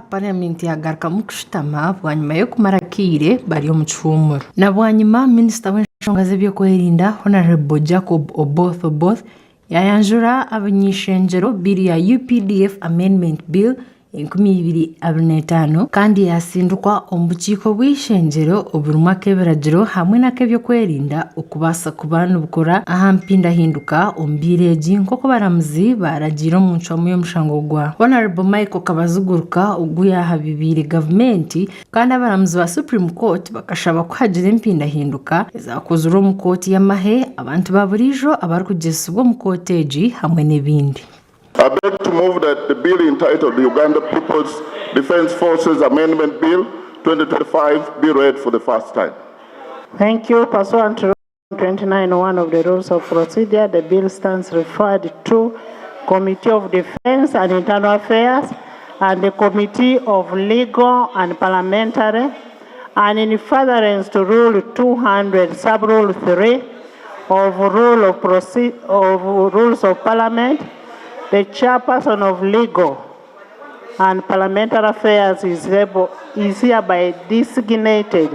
Paramenti yagarukamu kushutama bwanyima y'okumara akaire bari omu kihuumuro. Na bwanyima, minisita w'enshonga z'ebyokwerinda, Hon. Jacob Oboth Oboth yayanjura abany'ishengyero bill ya UPDF Amendment Bill 2025 kandi yatsindikwa omu bukiiko bw'eishengyero oburimu ak'ebiragiro hamwe n'ak'ebyokwerinda okubaasa kuba nibukora aha mpindahinduka omu biiro egi nk'oku abaramuzi baaragiire omu ncwamu y'omushango gwa Hon. Michael Kabaziguruka ogu yaahabibiire gavumenti kandi abaramuzi ba Supreme Court bakashaba ku hagira empindahinduka ezaakozirwe omu kooti y'amahe, abantu ba buriijo abarikugyezesibwa omu kooti egi hamwe n'ebindi. I beg to move that the bill entitled Uganda People's Defence Forces Amendment Bill 2025 be read for the first time. Thank you. Pursuant to Rule 29.1 of the Rules of Procedure, the bill stands referred to Committee of Defence and Internal Affairs and the Committee of Legal and Parliamentary, and in furtherance to Rule 200, Sub-Rule 3 of, Rule of, Proce- of Rules of Parliament, the chairperson of Legal and Parliamentary Affairs is, able, is hereby designated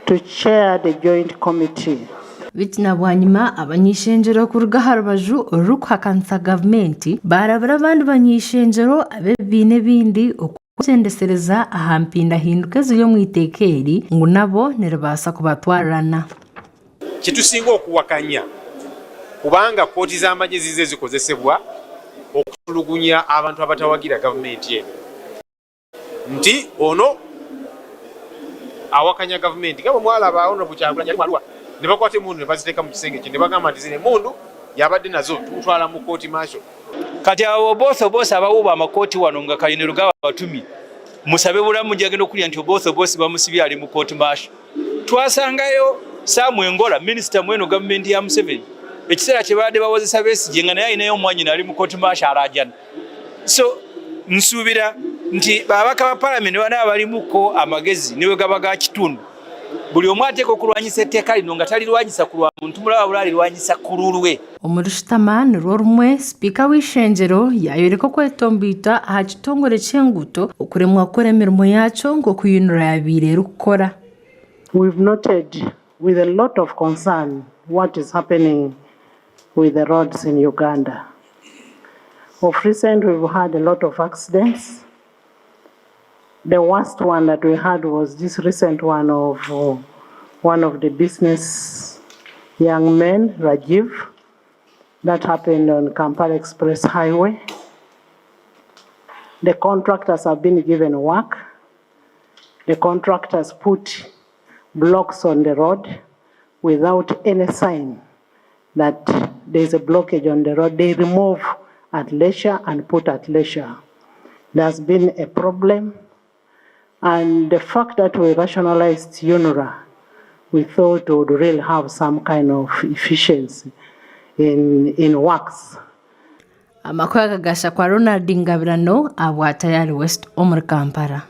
to chair the joint committee. Beitu na bwanyima abany'eishengyero kuruga aha rubaju orurikuhakanisa gavumenti baarabura abandi bany'eishengyero ab'ebibiina ebindi okwegyendesereza aha mpindahinduka eziri omu iteeka eri ngu nabo niribaasa kubatwarirana. Kyetusinga okuwakanya kubanga kkooti z'amagye zize zikozesebwa okutulugunya abantu abatawagira gavumenti eno nti ono awakanya gavumenti nga bwe mwalaba Honorable Kyagulanyi ali mu Arua ne bakwata emmundu ne baziteeka mu kisenge kye ne bagamba nti zino emmundu yabadde nazo tumutwala mu kkooti martial. Kati abo Oboth Oboth abawuuba amakooti wano nga Kainerugaba abatumye musabe bulamu njagenda okulya nti Oboth Oboth bamusibye ali mu kooti martial. Twasangayo Sam Engola minisita mweno gavumenti ya Museveni ekiseera kye baadde bawozesa Besigye nga naye alinayo omwanyina ali mu kooti martial alaajana. So nsuubira nti babaka ba palamenti bana abalimuko amagezi ne bwe gaba ga kitundu buli omu ateeka okulwanyisa etteeka lino nga talirwanyisa ku lwa muntu mulala wabula alirwanyisa ku lulwe. Omu rushutama nirwo rumwe, Sipiika w'eishengyero yaayoreka okwetomboita aha kitongore ky'enguuto okuremwa kukora emirimo yaakyo nk'oku UNRA yaabaire erikukora. We've noted with a lot of concern what is happening with the roads in Uganda. Of recent we've had a lot of accidents. The worst one that we had was this recent one of one of the business young men, Rajiv, that happened on Kampala Express Highway. The contractors have been given work. The contractors put blocks on the road without any sign that there's a blockage on the road. They remove at leisure and put at leisure. There's been a problem. And the fact that we rationalized UNRA, we thought would really have some kind of efficiency in works. Amakuru aga gashakwa Ronald Ngabirano ahabwa Tayari West omuri Kampala.